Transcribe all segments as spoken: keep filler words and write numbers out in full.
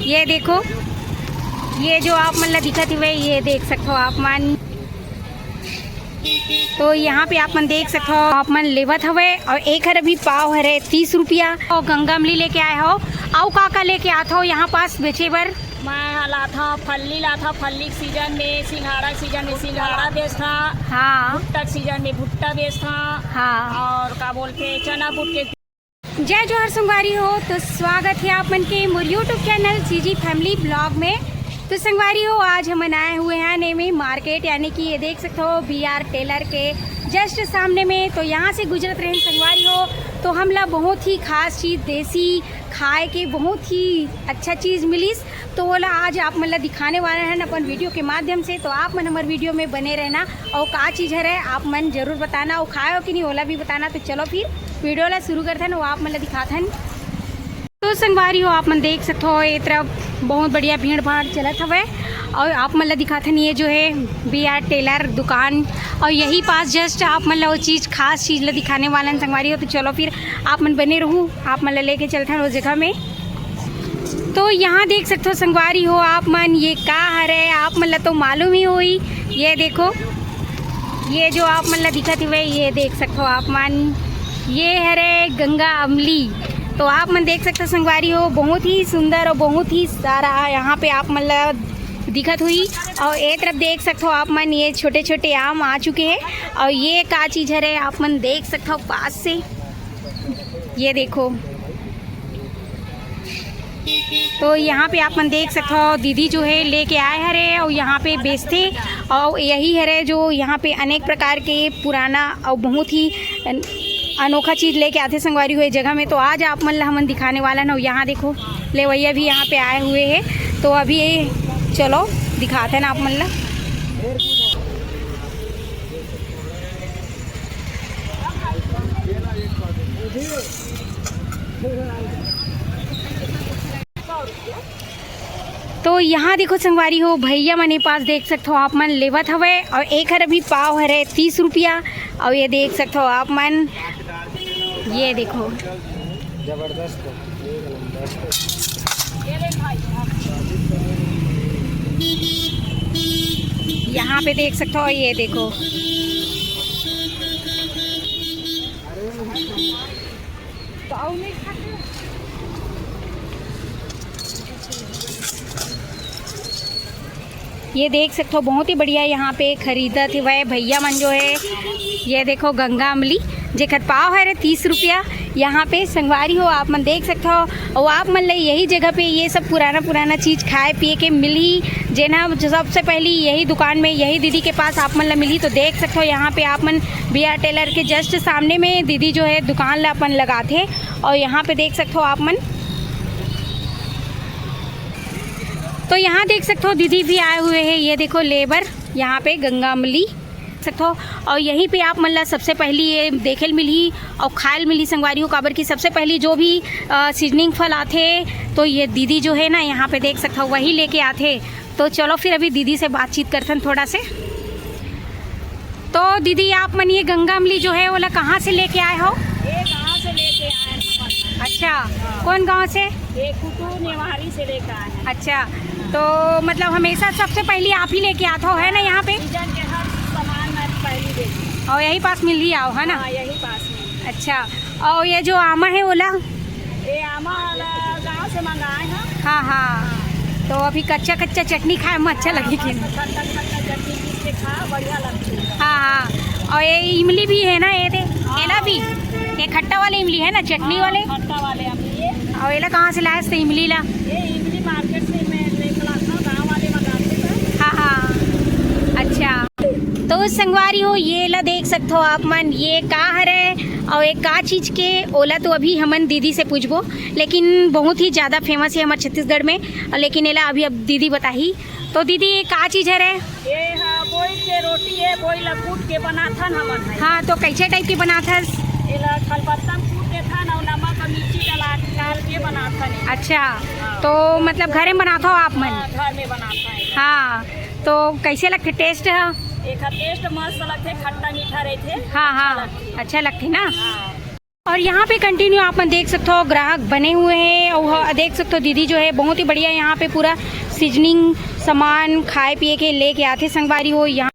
ये देखो, ये जो आप मन ला दिखत हवे, ये देख सकथो आप मन। तो यहाँ पे आप मन देख सकथो, आप मन लेवत हवे। और एक हर अभी पाव हरे तीस रुपया। और गंगा अमली लेके आए हो, अउ का का लेके आत हो यहाँ पास बेचे बर? मैं लाथा, फल्ली लाथा, फल्ली के सीजन में, सिंघाड़ा के सीजन में सिंघाड़ा बेचथा। हाँ। भुट्टा के सीजन में भुट्टा बेचथा। हाँ। और का बोलथे, चना बूट के। जय जोहार संगवारी हो, तो स्वागत है आप मन के मोर YouTube channel CG family blog में। तो संगवारी हो, आज हमन आए हुए हैं एमे मार्केट, यानी कि ये देख सकते हो बी आर टेलर के जस्ट सामने में। तो यहाँ से गुजरत रहे संगवारी हो, तो हमला बहुत ही खास चीज, देसी खाए के बहुत ही अच्छा चीज मिलिस। तो ओला आज आप मन ला दिखाने वाला हन अपन वीडियो के माध्यम से। तो आप मन हमर वीडियो में बने रहना, अउ का चीज हरे आप मन जरूर बताना, अउ खाए हो कि नहीं ओला भी बताना। तो चलो फिर वीडियो ला शुरू करथन, अउ आप मन ला दिखाथन। तो संगवारी हो, आप मन देख सकथो, ए तरफ बहुत बढ़िया भीड़ भाड़ चलत हवय। और आप मन ला दिखाथन, ये जो है बी आर टेलर दुकान, और यही पास जस्ट आप मन ला वो चीज, खास चीज ला दिखाने वाला हन संगवारी हो। तो चलो फिर आप मन बने रहू, आप मन ला लेके चलथन वो जगह में। तो यहाँ देख सकथो संगवारी हो आप मन, ये का हरे, आप मन ला तो मालूम ही होही। ये देखो, ये जो आप मन ला दिखत हवे, ये देख सकथो आप मन, ये हरे गंगा अमली। तो आप मन देख सकथो संगवारी हो, बहुत ही सुंदर और बहुत ही सारा यहाँ पे आप मन ला दिखत हुई। और ए तरफ देख सकथो आप मन, ये छोटे छोटे आम आ चुके हैं। और ये का चीज हरे, आप मन देख सकथो पास से, ये देखो। तो यहाँ पे आप मन देख सकथो, दीदी जो है लेके आए हरे और यहाँ पे बेचथे। और यही हरे जो यहाँ पे अनेक प्रकार के पुराना और बहुत ही अन-, अनोखा चीज लेके आथे संगवारी हो ए जगह में। तो आज आप मन ला हमन दिखाने वाला हन। यहाँ देखो, लेवैया भी यहाँ पे आए हुए हैं। तो अभी ये चलो दिखाथन आप मन ला। तो यहाँ देखो संगवारी हो, भैया मन ए पास देख सकथो आप मन लेवत हवय, और एक हर अभी पाव हरे तीस रुपया। और ये देख सकथो आप मन, ये देखो, जबरदस्त। यहाँ पे देख सकते हो, ये देखो। ये देख सकते हो, बहुत ही बढ़िया यहाँ पे खरीदत हवय भैया मन जो है। ये देखो गंगा अमली, जेकर पाव है रे तीस रुपया। यहाँ पे संगवारी हो, आप मन देख सकते हो, और आप मन ले यही जगह पे ये सब पुराना पुराना चीज खाए पिए के मिलही, जेना जो सबसे पहली यही दुकान में, यही दीदी के पास आप मन ला मिलही। तो देख सकते हो यहाँ पे आप मन बी आर टेलर के जस्ट सामने में दीदी जो है दुकान ला अपन लगाथे। और यहाँ पे देख सकते हो आप मन, तो यहाँ देख सकते हो दीदी भी आए हुए हैं। ये देखो लेबर यहाँ पे गंगा अमली सकते हो। और यहीं पे आप मन ला सबसे पहली ये देखे ल मिलही और खाए ल मिलही संगवारी हो, काबर कि सबसे पहली जो भी अ, सीजनिंग फल आथे तो ये दीदी जो है ना यहाँ पे देख सकते हो वही लेके आथे। तो चलो फिर अभी दीदी से बातचीत करथन थोड़ा से। तो दीदी, आप मन ये गंगा अमली जो है, ओला कहाँ से लेके आए हो? ये गांव से लेके आए हैं अपन। अच्छा, हाँ। कौन गांव से? ये कुटू नेवारी से लेके आए हैं। अच्छा, तो मतलब हमेशा सबसे पहले आप ही लेके आते हो, है ना, यहाँ पे? सीजन के हर सामान मैं पहले लेती हूँ। और यही पास मिल ही आओ, है ना? हाँ, यही पास में। अच्छा, और ये जो आमा है, ओला? ये आमा वाला गांव से मंगाए हैं। हाँ, हाँ। तो अभी कच्चा कच्चा चटनी खाए में अच्छा लगी कि नहीं? खट्टा खट्टा चटनी पीस के खा, बढ़िया लगती है। हाँ, हाँ। और ये इमली भी है ना, ये दे, हाँ। एला भी, ये खट्टा वाले इमली है ना, चटनी हाँ, वाले? खट्टा वाले इमली है। और एला कहाँ से लाए थे इमली ला? ये इमली मार्केट से मैं लेकर आता हूँ, गाँव वाले मंगाते हैं। हाँ, हाँ। अच्छा, तो संगवारी हो, ये ला देख सकते हो आप मन, ये का हरे और ये का चीज के, ओला तो अभी हमन दीदी से पूछबो, लेकिन बहुत ही ज्यादा फेमस है हमारे छत्तीसगढ़ में। लेकिन एला अभी अब दीदी बताही। तो दीदी, ये का चीज हरे? ये हा बोई के रोटी है, बोई ला कूट के बनाथन हमन है। हाँ, तो कैसे टाइप के बनाथस? एला खलबत्ता में कूट देथन और नमक और मिर्ची डाला, डाल के बनाथन। अच्छा, हाँ। तो मतलब घरे में बनाथो आप मन? हाँ, घर में बनाथन। हाँ, तो कैसे लगथे टेस्ट ह? एखर टेस्ट मस्त लगथे, खट्टा मीठा रहथे। हाँ, हाँ, अच्छा लगथे। अच्छा लगथे ना? हाँ। और यहाँ पे continue आप मन देख सकथो, ग्राहक बने हुए हैं। और ह-, देख सकथो, दीदी जो है, बहुत ही बढ़िया यहाँ पे पूरा seasoning सामान खाए पिए के लेके आथे संगवारी हो यहाँ।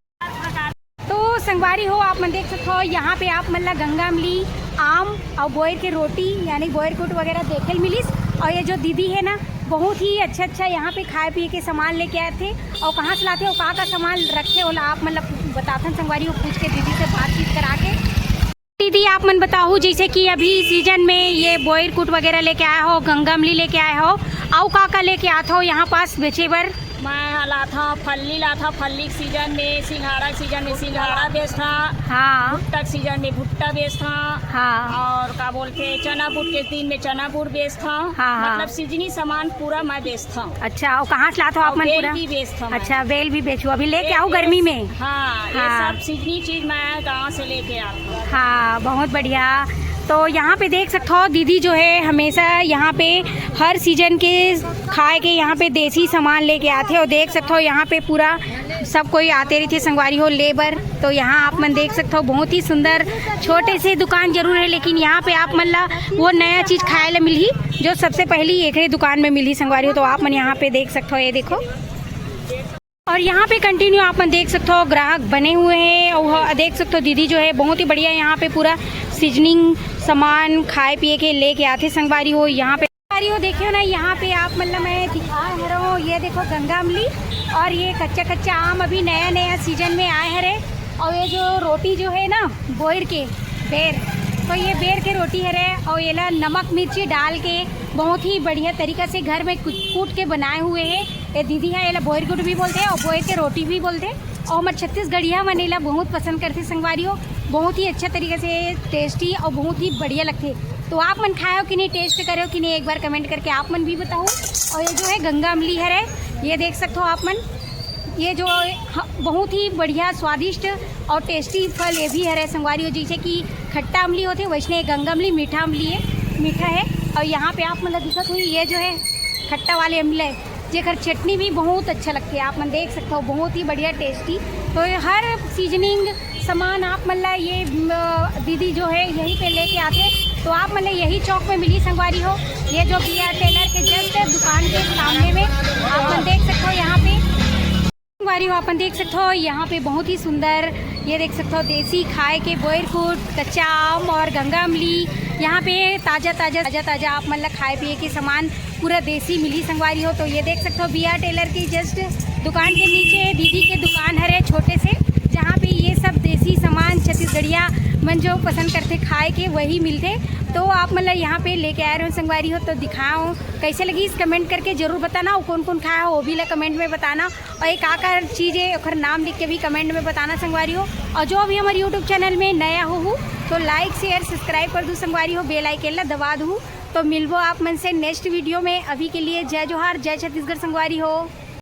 तो संगवारी हो, आप मन देख सकथो, यहाँ पे आप मन ला गंगा अमली, आम और बोयर के रोटी यानी बोयर कूट वगैरह देखे ल मिलिस। और ये जो दीदी है ना, बहुत ही अच्छा अच्छा यहाँ पे खाए पिए के सामान लेके आथे। और कहाँ से लाथे और का का सामान रखथे, ओला आप मन ला बताथन संगवारी हो, पूछ के, दीदी से बातचीत करा के। दीदी, आप मन बताहू, जैसे कि अभी season में ये बोयर कूट वगैरह लेके आए हो, गंगा अमली लेके आए हो, अउ का का लेके आथो यहाँ पास बेचे बर? मैं ह लाथव, फल्ली लाथव, फल्ली के season में, सिंघाड़ा के season में सिंघाड़ा बेचथव, हाँ। भुट्टा के season में भुट्टा बेचथव, हाँ। और का बोलथे, चना बूट के दिन में चना बूट बेचथव। हाँ, हाँ। मतलब seasony सामान पूरा मैं बेचथव। अच्छा, और कहाँ से लाथो आप और मन बेल पूरा? भी बेचथव मैं। अच्छा, बेल भी बेचो, अभी लेके बेल आओ गर्मी बेच-, में। हाँ, ये हाँ। सब seasony चीज मैं गाँव से लेके आथव। हाँ, बहुत बढ़िया। तो यहाँ पे देख सकथो, दीदी जो है, हमेशा यहाँ पे हर season के खाए के यहाँ पे देसी सामान लेके आथे। और देख सकथो, यहाँ पे पूरा सब कोई आते रहिथे संगवारी हो ले बर। तो यहाँ आप मन देख सकथो, बहुत ही सुंदर छोटे से दुकान जरूर है, लेकिन यहाँ पे आप मन ला वो नया चीज खाए ला मिलही, जो सबसे पहली एकरे दुकान में मिलही संगवारी हो। तो आप मन यहाँ पे देख सकथो, ये देखो। और यहाँ पे continue आप मन देख सकथो, ग्राहक बने हुए हैं। और ह-, देख सकथो, दीदी जो है, बहुत ही बढ़िया यहाँ पे पूरा seasoning सामान खाए पिए के लेके आथे संगवारी हो यहाँ पे। संगवारी हो, देखियो ना, यहाँ पे आप मन ला मैं दिखा रहा हूँ, ये देखो गंगा अमली और ये कच्चा कच्चा आम अभी नया नया season में आए हरे। और ये जो रोटी जो है ना, बोयर के बेर, तो ये बेर के रोटी हरे और येला नमक मिर्ची डाल के बहुत ही बढ़िया तरीका से घर में कू-, कूट के बनाए हुए है। ये दीदी है, येला बोयर गुड़ भी बोलथे और बोयर के रोटी भी बोलथे। और हमर छत्तीसगढ़िया मन एला बहुत पसंद करथे संगवारी हो, बहुत ही अच्छा तरीका से tasty और बहुत ही बढ़िया लगथे। तो आप मन खाए हो कि नहीं, taste करे हो कि नहीं, एक बार comment करके आप मन भी बताओ। और ये जो है गंगा अमली हरे, ये देख सकते हो आप मन, ये जो ह-, बहुत ही बढ़िया स्वादिष्ट और tasty फल ये भी हरे संगवारी हो। जैसे कि खट्टा अमली होथे, वैसने गंगा अमली मीठा अमली है, मीठा है। और यहाँ पे आप मन ला दिखत होही, ये जो है खट्टा वाले अमली है, जेकर चटनी भी बहुत अच्छा लगथे। आप मन देख सकते हो, बहुत ही बढ़िया tasty। तो ये हर seasoning सामान आप मन ला ये, म, दीदी जो है यहीं पे लेके आथे। तो आप मन ला यही चौक में मिली संगवारी हो, ये जो बी आर टेलर के just दुकान के सामने में आप मन देख सकते हो। यहाँ पे संगवारी हो, आप मन देख सकते हो, यहाँ पे बहुत ही सुंदर, ये देख सकते हो, देसी खाए के बोयर कूट, कच्चा आम और गंगा अमली। यहाँ पे ताजा ताजा, ताजा ताजा आप मन ला खाए पिए के सामान पूरा देसी मिली संगवारी हो। तो ये देख सकते हो, बी आर टेलर की just दुकान के नीचे दीदी के दुकान हरे छोटे से, जहाँ पे ये सब देसी सामान छत्तीसगढ़िया मन जो पसंद करथे खाए के, वही मिलथे। तो आप मन ला यहाँ पे लेके आए रहो संगवारी हो। तो दिखाओ कैसे लगिस, comment करके जरूर बताना। और कौन कौन खाए हो, वो भी ला comment में बताना। और एक आकर चीज है, ओकर नाम लिख के भी comment में बताना संगवारी हो। और जो भी हमारे YouTube channel में नया हो, हो तो like share subscribe कर दू संगवारी हो, bell icon ला दबा दू। तो मिलबो आप मन से next video में। अभी के लिए जय जोहार, जय छत्तीसगढ़ संगवारी हो।